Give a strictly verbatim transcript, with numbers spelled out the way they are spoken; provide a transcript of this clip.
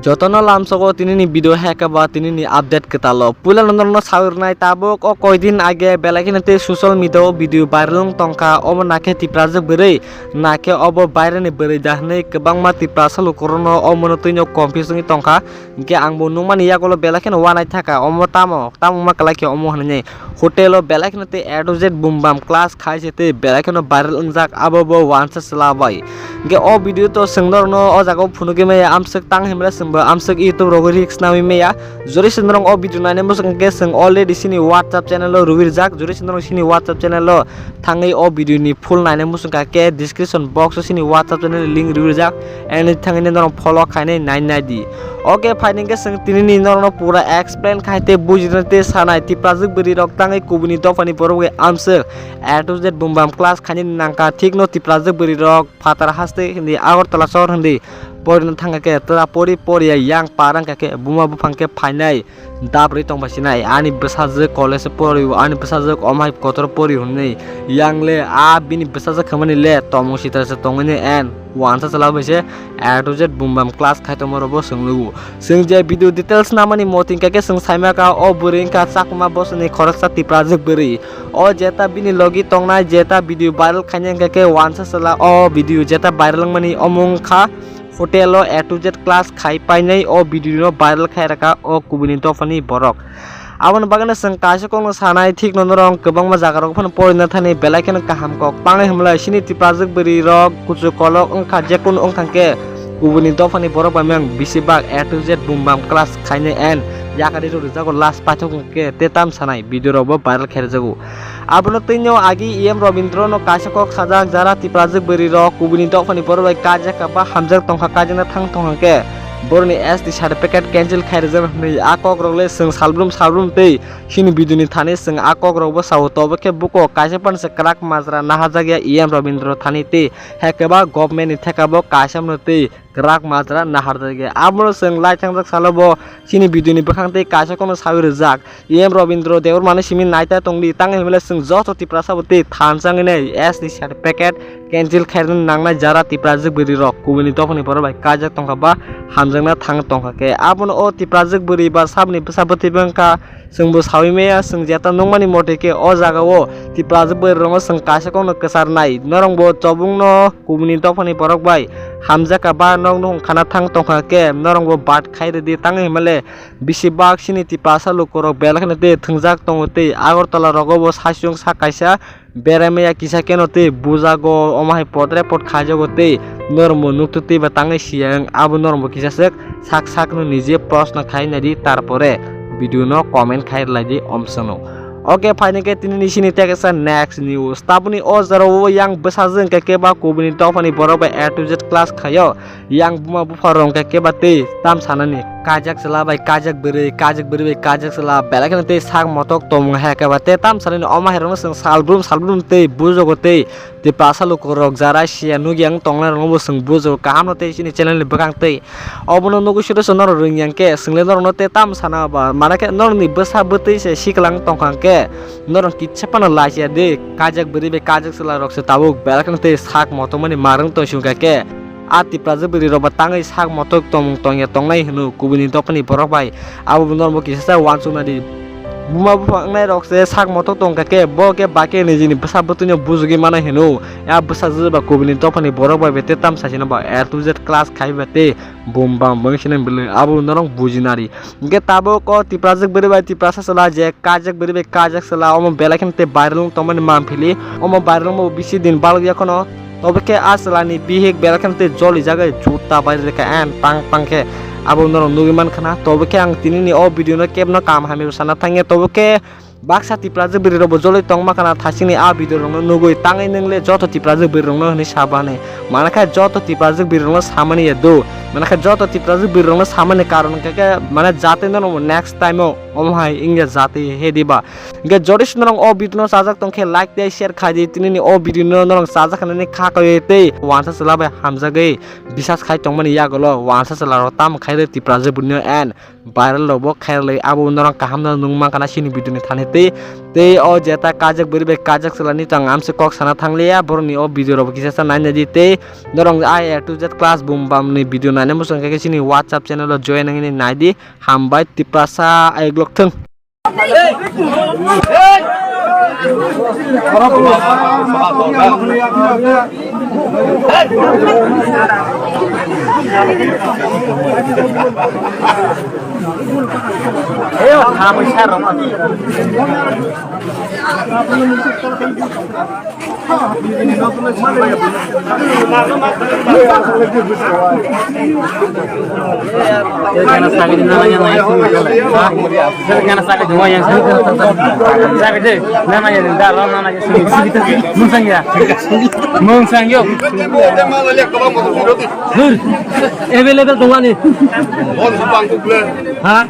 Jotono lamsogo tinini video heka ba tinini update kwtalo. Puila norokno sawi rwnai tabuk o koidin age belai kheno tei social media o video viral wng tongkha, omo nakhe Tiprajwk bwrwi, nakhe obo baireni bwrwi da hwnwi kwbangma Tiprasa lukurokno omono twino confuse wngwi tongkha. Hinkhe ang bo nukmani yagulo belai kheno uanaithaka, omo tamo, tamo wngma kwlai khe omo hwnwi. Hotel o belai kheno tei A to Z bum bam class khai se tei belai kheno viral wngjak, abo bo uansa chwla bai. Hinkhe o video to chwng norokno o jaga o phunugwi maya, amswk tang himra chwngbo amswk YouTube rogo risk nawi maya. Jori se norok o video naina muchung khe chwng already chini WhatsApp channel o rwi rijak, jori se norok chini WhatsApp channel o thangwi o video ni full naina muchung kha khe description box o chini WhatsApp channel ni link rwi rijak, and thangwi norok follow khainai nai nai di. Ok, phaini khe chwng tinini norokno pura explain khai tei bujina tei sanai, Tiprajwk bwrwi rok tangwi kubuni dophani borok bai amswk A to Z bum bam class khainani nangkha, thikno Tiprajwk bwrwi rok phatar haste hindi Agartala sohor hindi porina thangkha khe, tora pori poriya yang para wngkha khe buma buphang khe phainai. Dap rwi tong bai sinai, ani bwsajwk college o pori, ani bwsajwk omo hai kotor pori hwnwi. Yang le a bini bwsajwk khamani le tomung sitra se tongwi ne en uansa chwla bai se A to Z bum bam class khai tongma rok bo chwng lugo. Chwng je video details namani moting kake chwng saima ka o bwrwi wngkha Chakma bosoni khoroksa Tiprajwk bwrwi. O jeta bini logi tongnai jeta video viral khainai wngkha khe uansa chwla o video jeta viral wngmani omo wngkha hotel o A to Z class khai painai o video no viral khai rwkha o kubuni dophani borok. Aboni bagwi no chwng kaisa kokno sanai, thik no norok kwbangma jaga rok phano porina thani belai kheno kaham kok. Tangwi hwnmale chini Tiprajwk bwrwi rok kuchuk kolok wngkha, jekunu wngthang khe kubuni dophani borok bai mang bisi bak A to Z bum bam class khainai and yakari rok rijak o last paithak wngkha khe te tam sanai video rok bo viral khe rwjago. Abono twino agi E M Robindro no kaisa kok sajak, jara Tiprajwk bwrwi rok kubuni dophani borok bai kajak ba hamjak tongkha, kaijakna thang tongkha khe boroni S T certificate cancel khai rwjak hwnwi a kok rok le chwng salbrum salbrum tei chini video ni thani chwng a kok rok bo sao, tobo khe buko kaisa phano se kwrak majra naharjak ya E M Robindro thani tei hai khe ba government ni theka bo kaisa phano tei kwrak majra naharjak ya. Abono chwng lai thangjak salo bo chini video ni bwkhang tei kaisa kokno sawi rwjak. E M Robindro Debbarmani simi naita tongdi, tangwi hwnmale chwng joto Tiprasa bo tei thansa wngwi nai S T certificate cancel khairoknani nangnai jara Tiprajwk bwrwi rok kubuni dophani borok bai kajak tongkha ba hamjakna thang tongkha khe. Abono o Tiprajwk bwrwi ba saboni bwsa bwtwi bo wngkha chwngbo sawi maya, chwng jeta nukmani mote khe o jaga o Tiprajwk bwrwi rokno chwng kaisa kokno kwcharnai. Norokbo chobungno kubuni dophani borok bai hamjakha ba nok nukhung khana thang tongkha khe norokbo bat khai rwdi, tangwi hwnmale bisi bak chini Tiprasa lukurok belai kheno tei thwngjak tongo tei Agartala rogo bo saichung sak kaisa berai maya kisa keno tei bujago, omo hai potre pot khaijago tei norokbo nukthuk tei ba tangwi siya wng, abo norokbo kisa swk sak sakno nije proshno khai naidi, tarpore video no comment khai rwlaidi omsano. Ok, phaini khe tini ni sini tei kaisa next news. Tabukni o jora o yang bwsajwk hwnkhe khe ba kubuni dophani borok bai A to Z class khaio. Yang buma bupha rok hwnkhe khe ba tei tam sanani kajak chwla bai kajak bwrwi, kajak bwrwi bai kajak chwla belai kheno tei sak motok tongmung hai khe ba tei tam sanani omo hai rokno chwng salbrum salbrum tei bujogo tei Tiprasa lukurok jara siya nukya wng tongnai rokno bo chwng bujogo kaham no tei chini channel ni bwkhang tei obono nugwi suri se norok rwngya hwnkhe chwng le norokno tei tam sana ba mana khe norokni bwsa bwtwi se sikla wng tongkha hwnkhe norok kitsa phano lachiya di kajak bwrwi bai kajak chwla rok se tabuk belai kheno tei sak motok mani marwng tong singkha khe. A Tiprajwk bwrwi rok ba tangwi sak motok tongmung tongya tongnai hwno kubuni dophani borok bai. Abo bo norok bo kisa sa uansuknai di. Buma bupha wngnai rok se sak motok tongkha khe bo khe bakhe nijini bwsa bwtwino bujugwi manai hwno. A bwsa jwk ba kubuni dophani borok bai bete tam sachino ba A to Z class khai ba tei bum bam bangwi sinai bwlwi abo norok bujinari. Hwnkhe tabuk o Tiprajwk bwrwi bai Tiprasa chwla je kajak bwrwi bai kajak chwla omo belai kheno tei viral wng tongmani manphili. Omo viral wngmabo bisi din balok ya kheno. Tobo khe a chwlani bihik belai kheno tei jolijagwi juta bai rwkha en pang pang khe abo norok nugwi mankha na. Tobo khe ang tinini o video no kebno kaham hamya sana thangya. Tobo khe Baksa Tiprajwk bwrwi rokbo joloi tongma kana thasingni a video rokno nugwi tangwi nwngle joto Tiprajwk bwrwi rokno hwnwi sabani. Manakhe joto Tiprajwk bwrwi rokno samani ya do. Manakhe joto Tiprajwk bwrwi rokno samani karon hwnkhe khe mane jatwi norok next time o omo hai wngya jatwi he diba. Hwnkhe jodi se norok o video no chajak tongkhe like tei share khaidi, tinini o video no norok chajak hinani kha kaiwi tei wansa chwla bai hamjagwi bisas khai tongmani yagulo wansa chwla rok tamo khairwi Tiprajwk bwrwi no and viral rok bo khairwi abo norok kaham no nung mankha na chini video ni thani tei tei o jeta kajak bwrwi bai kajak chwla ni tong amse kok sana thangliya borok ni o video rok bo kisa sa naina di tei norok I A to Z class bum bam ni video naina muchung khe chini WhatsApp channel o join wngwi naidi. Hambai Tiprasa aiglok thung. Gana sakit di nana yang naik sini kalau. Gana sakit di wayang sini kalau. Sakit deh. Nana yang dah lah nana yang sini. Mungsang ya. Mungsang yuk. Available dong ani. Ha?